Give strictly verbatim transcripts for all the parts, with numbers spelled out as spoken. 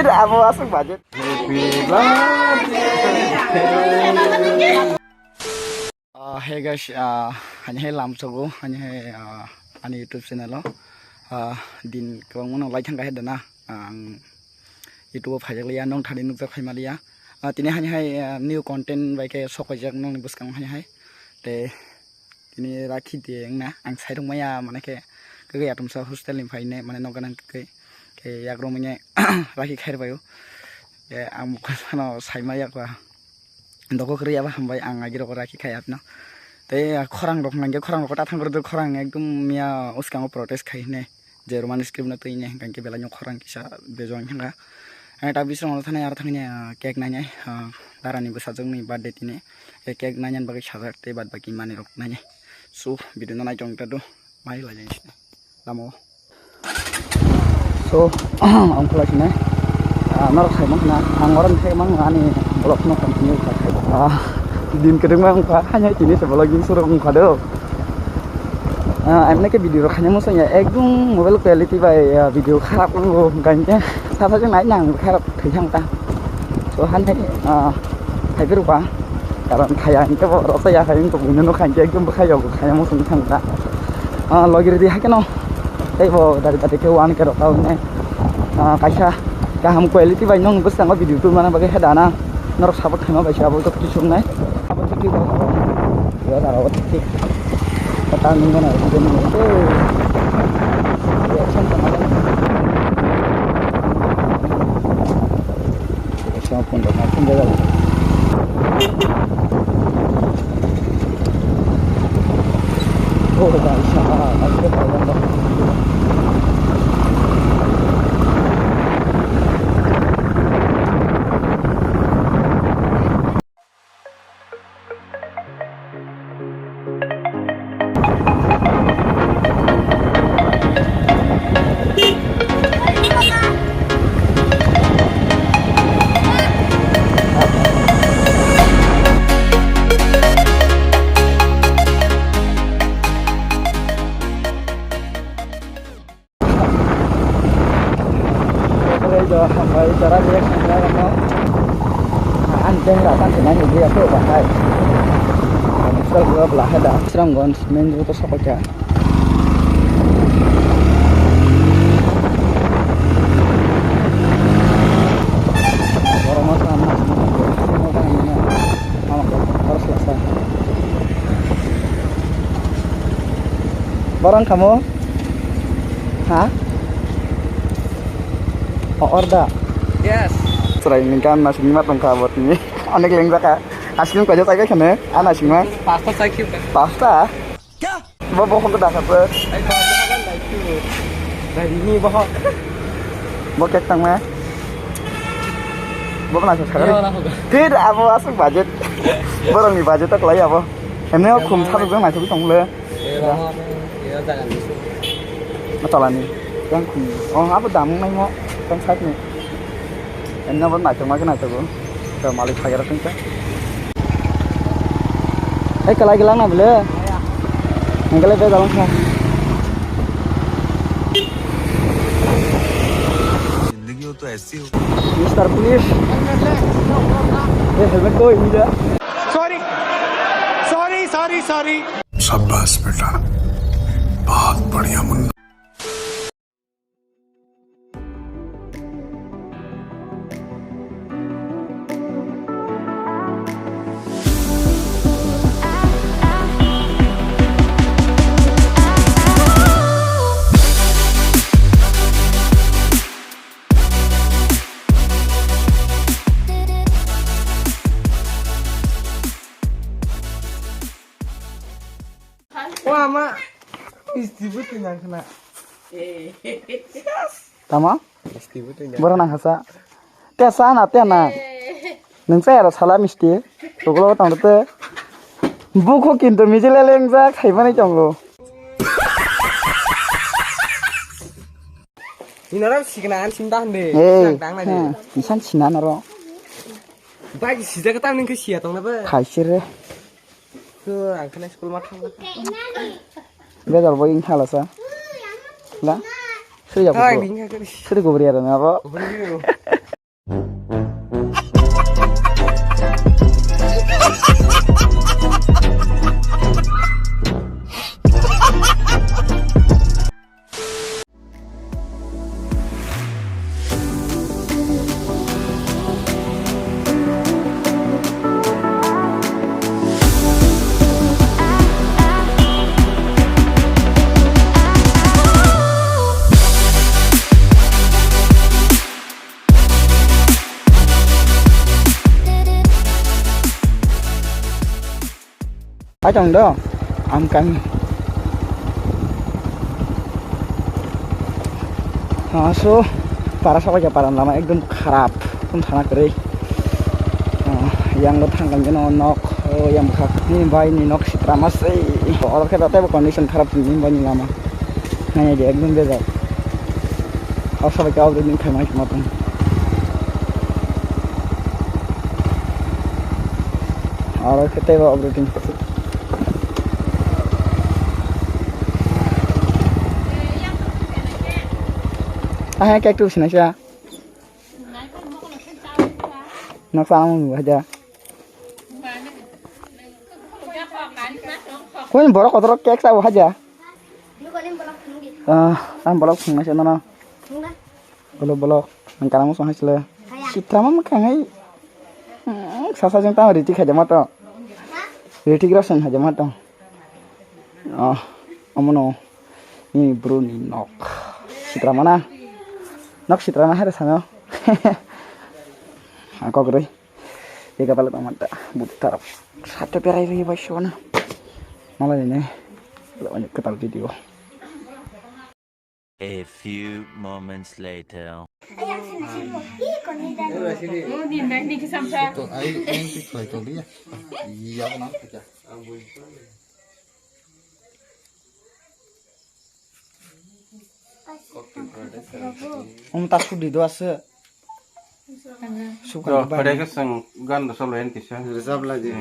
Abo aswk budget. Uh, hey guys, uh, ani hai lamsogo, ani hai, uh, ani YouTube channel o, uh, din kwbangma no lai thangkha hai dana, ang YouTube o phaijak liya, nong thani nukjak phai maliya. Uh, tini hani hai, uh, new content bai khe sok paijak nongni bwskango hani hai. Te tini rakhi de wngna ang sai rok maya, mane khe kwgwi atomsa hostel ni phaine, mane nok ganang kwgwi khe yak romwi ne rakhi khair baio. Te ang bukhuk phano sai maya kwa. Doko kwrwi abo hambai, ang agirok rakhi khai apno. Tei khorang rok nangkhe, khorang rok ta thang kwrwi, khorang ekdum miya uskango protest khai hwnwi je Roman script no twi ne, hwnkhe belai no khorang kisa bejong thangkha. Ang ta bising rok thani aro thangni, ah, cake nainai, ah, darani bwsajwk ni birthday tini. Tei cake nainani bagwi sajak tei bad baki manwi rok nainai. So, video no naitong ta do, mai lai jani sini. Lama o. So, ang khulai sinai. Ah, norok sai mang na, ang oro thai mang ani vlog no continue kha khai. Ah, din kwdwkma wngkha, haino tini se vlogging suru wngkha do. Ah, ang nake video rok khaina muchung ya, ekdum mobile quality bai, ah, video kharap wngo, hwnkha hinkhe sa sa jeng nai nang kharap khai thang ta. So, haino, ah, khai phuru ba. Karon thaya hinkhe bo rosai ya hai wngkha, buino nukha hinkhe ekdom bwkha yogo khaya muchung thangkha. Ah, logi ridi hai kheno tei bo dari dari khe one khe rokha hwnwi. Ah, kaisa kaham quality bai nwng bwskango video tubuna bagwi he dana norok support khaima bai se abo tok kisuk nai. Abo thik thik bo. Yo dara o thik thik. Kata nwng gana video nwng. Reaction tongma. Ekso pondro na pondro jabo. Oh, bhai sahab, aaj to bhai banda. Ore jo, hambai, jara je khangla rokno. Ang dengra tang khe nai hidi ya, khe bahai. Ang sal gura bla hai da. Sramganj main road o sokoi kha. Borok no tamo, tamo tamo na. Tamo ko, borok selasa. Borok wngkha mo? Ha? O, order. Yes. Chwraini gan nasingma tongkha bo tini. Onek lengjak kha. Aswk kaisa chaibai khane, a nasingma. Pasta chai khibka. Pasta? Kya? Bo, bo phone ko dakha se. Ai, pasta kan dai tu. Dai ni bo. Bo kek tangma. Bo kana sa. Yo, na hoga. Thir abo aswk budget. Borokni budget ta kwlai abo. Emne o khum sabuk jang naithok tong le. Eh, lama apa? Ya, jangan gitu. Matalani. Yang khum. Oh, abo dam nai mo. Tang side ni. Emne abo naithok ma khe naithok o. To malik phagera tong kha. Ei, kalai gelang na bile. Engkale be dalang kha. जिंदगी हो तो ऐसी हो। Mister Police. Ye helmet to inja. Sorry. Sorry, sorry, sorry. शाबाश बेटा, बहुत बढ़िया Munna. O ama, misti bo twi nang khna. Tamo? Misti bo twi nang. Borok nang hasa. Te sa na, te na. Nwng chaya rw sala misti. Toklo tong te. Bukho kintu mijile lengjak khaimani tongo. Inara sikna an sinda hande. Hey, dang na ha, de. Isan sina naro. Bagi sijak tang ning khe siya tong na ba. Khaisire. To ang khana school ma thang. Bejal bo ing khala sa. La. Sri ya. Thang ko. Ning kha kari. Sri ko bri ya na bo. Bri ko. Ai tong do, am kami. Ah, so, para sabai khe para lama ekdom kharap, ekdom sana kwrwi. Ah, yang bo thang kang geno nok, oh, yang bwkha ni bai ni nok sitra ma sei. Oro khe tei bo condition kharap ni bai ni lama. Nai di ekdom bejak. Oro sabai khe obri ni khai mai ma tong. Oro khe tei bo obri tin. Ah, cactus sinaisa. Noksa ang haja. Kung borok kotor cake sa haja. Ah, ang borok sinaisa nono. Bolo bolo, ang karang song hasle. Sitra ma khangai. Hmm, sasa jeng tang riti khaja mato. Riti gra song haja mato. Oh, omono. Ni bro ni nok. Sitra mana? Nok sitra ma hare sano. Ang kok re. Ega pala tong mata. Butar. Sate perai ri bai shona. Mala ni ne. Lo ni ketal video. A few moments later. To ai, yang ti khlai tong dia. Iya, nang pecah. Om ta sudi do ase. Suka. Phaida ke sang gan da solo en kisa. Rizab la je.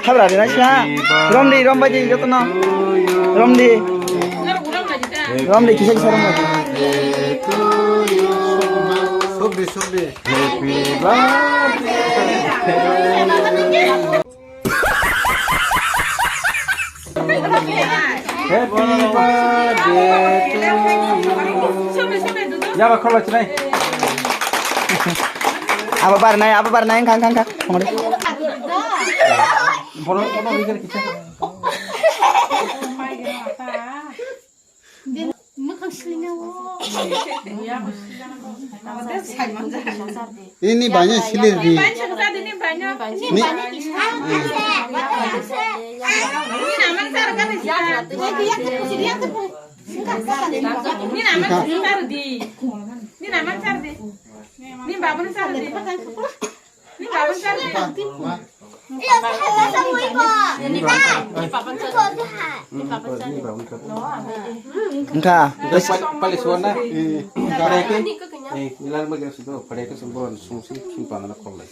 Habra dina siya. Romdi, rombaji, jotono. Romdi. Romdi, kisa kisa rombaji. Sudi, sudi. Happy birthday. Happy birthday to you. Yaba kholo chinai. Abo bar nai, abo bar nai, khang, khang, khang. Khongri. Bono, bono, bijar kicha. Ini banyak silir di. Ni. Engka. Pali suan na. Pada itu. Eh, ilan bagi sudah. Pada itu sembrono sungsi simpan anak kolai.